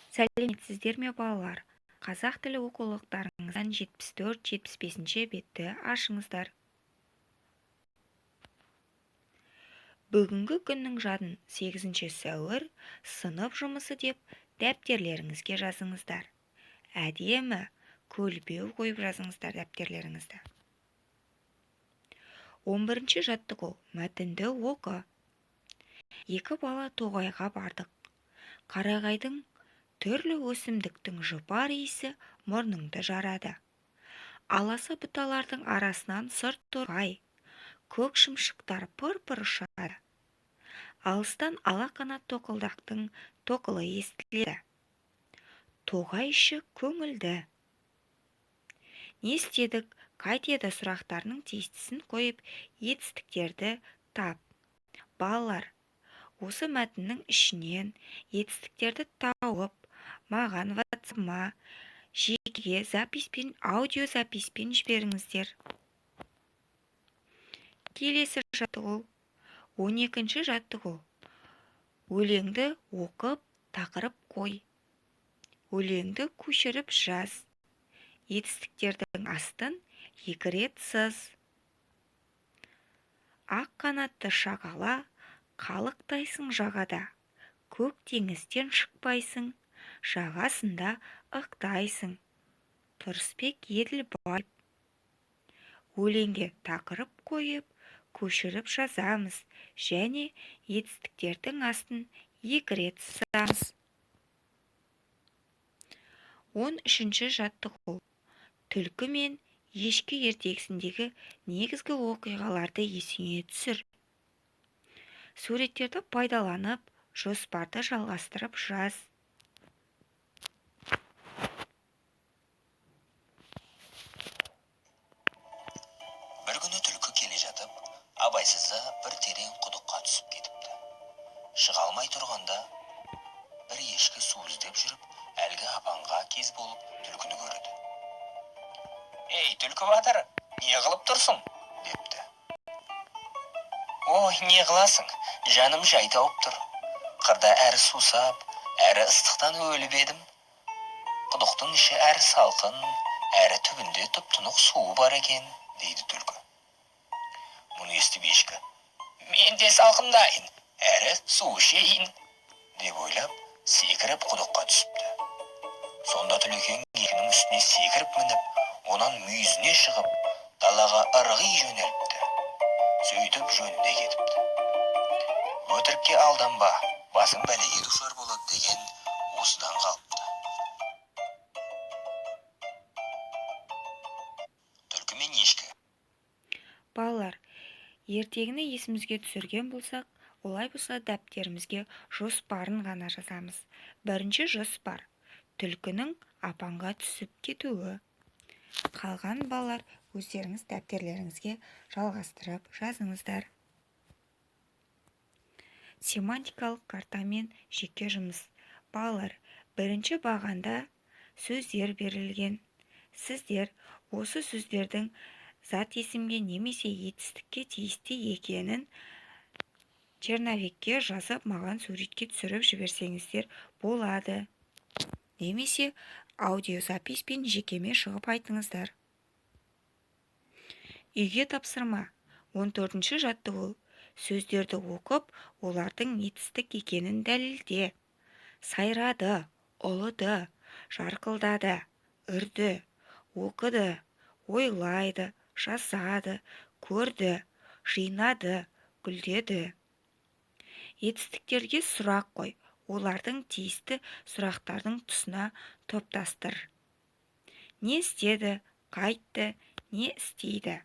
Сәлеметсіздер ме, балалар! Қазақ тілі оқулықтарыңыздан 74-75 бетті ашыңыздар. Бүгінгі күннің жадын 8 сәуір сынып жұмысы деп дәптерлеріңізге жазыңыздар. Әдемі көлбеу қойып жазыңыздар дәптерлеріңізді. 11 жаттығу. Мәтінді оқы. Екі бала тоғайға бардық. Қарағайдың, түрлі өсімдіктің жұпар иісі мұрныңды жарады. Аласа бұталардың арасынан сұр торғай, көк шымшықтар пыр-пыр ұшады. Алыстан ала қанат тоқылдақтың тоқылы естіледі. Тоғай іші көңілді. Не істедік, қайтеді сұрақтарының тиістісін қойып, етістіктерді тап. Балалар, осы мәтіннің ішінен етістіктерді тауып, маған WhatsApp-ыма жекеге записпен, аудиозаписпен жіберіңіздер. Келесі жаттығу, 12 жаттығу. Өлеңді оқып, тақырып қой. Өлеңді көшіріп жаз. Етістіктердің астын екі рет сыз. Ақ қанатты шағала, қалықтайсың жағада, көк теңізден шықпайсың, жағасында ықтайсың. Тұрысбек Еділбаев. Өлеңге тақырып қойып, көшіріп жазамыз және етістіктердің астын екі рет сызамыз. 13 жаттығу. Түлкі мен ешкі ертегісіндегі негізгі оқиғаларды есіңе түсір. Суреттерді пайдаланып, жоспарды жалғастырып жаз. Бір күні түлкі келе жатып, абайсызда бір терең құдыққа түсіп кетіпті. Шыға алмай тұрғанда, бір ешкі су іздеп жүріп, әлгі апанға кез болып түлкіні көреді. «Ей, түлкі батыр, не қылып тұрсың?» депті. «Ой, не қыласың, жаным жай тауып тұр. Қырда әрі сусап, әрі ыстықтан өліп едім. Құдықтың іші әрі салқын, әрі түбінде тұп-тұнық суы бар екен», дейді түлкі. Мұны естіп ешкі, «Мен де салқындайын, әрі су ішейін», деп ойлап, секіріп құдыққа түсіпті. Сонда түлекең ешкінің үстіне секіріп мініп, онан мүйізіне шығып, далаға ырғи жөнеліпті. Сөйтіп жөніне кетіпті. Өтірікке алданба, басың бәлеге душар болады деген осыдан қалыпты. Түлкі мен ешкі. Балалар, ертегіні есімізге түсірген болсақ, олай болса дәптерімізге жоспарын ғана жазамыз. Бірінші жоспар – түлкінің апанға түсіп кетуі. Қалған балалар, өздеріңіз дәптерлеріңізге жалғастырып жазыңыздар. Семантикалық картамен жеке жұмыс. Балалар, бірінші бағанда сөздер берілген. Сіздер осы сөздердің зат есімге немесе етістікке тиісті екенін черновикке жазып, маған суретке түсіріп жіберсеңіздер болады. Немесе аудиозаписпен жекеме шығып айтыңыздар. Үйге тапсырма. 14 жаттығу. Сөздерді оқып, олардың етістік екенін дәлелде. Сайрады, ұлыды, жарқылдады, үрді, оқыды, ойлайды, жасады, көрді, жинады, гүлдеді. Етістіктерге сұрақ қой, олардың тиісті сұрақтардың тұсына топтастыр. Не істеді, қайтты, не істейді?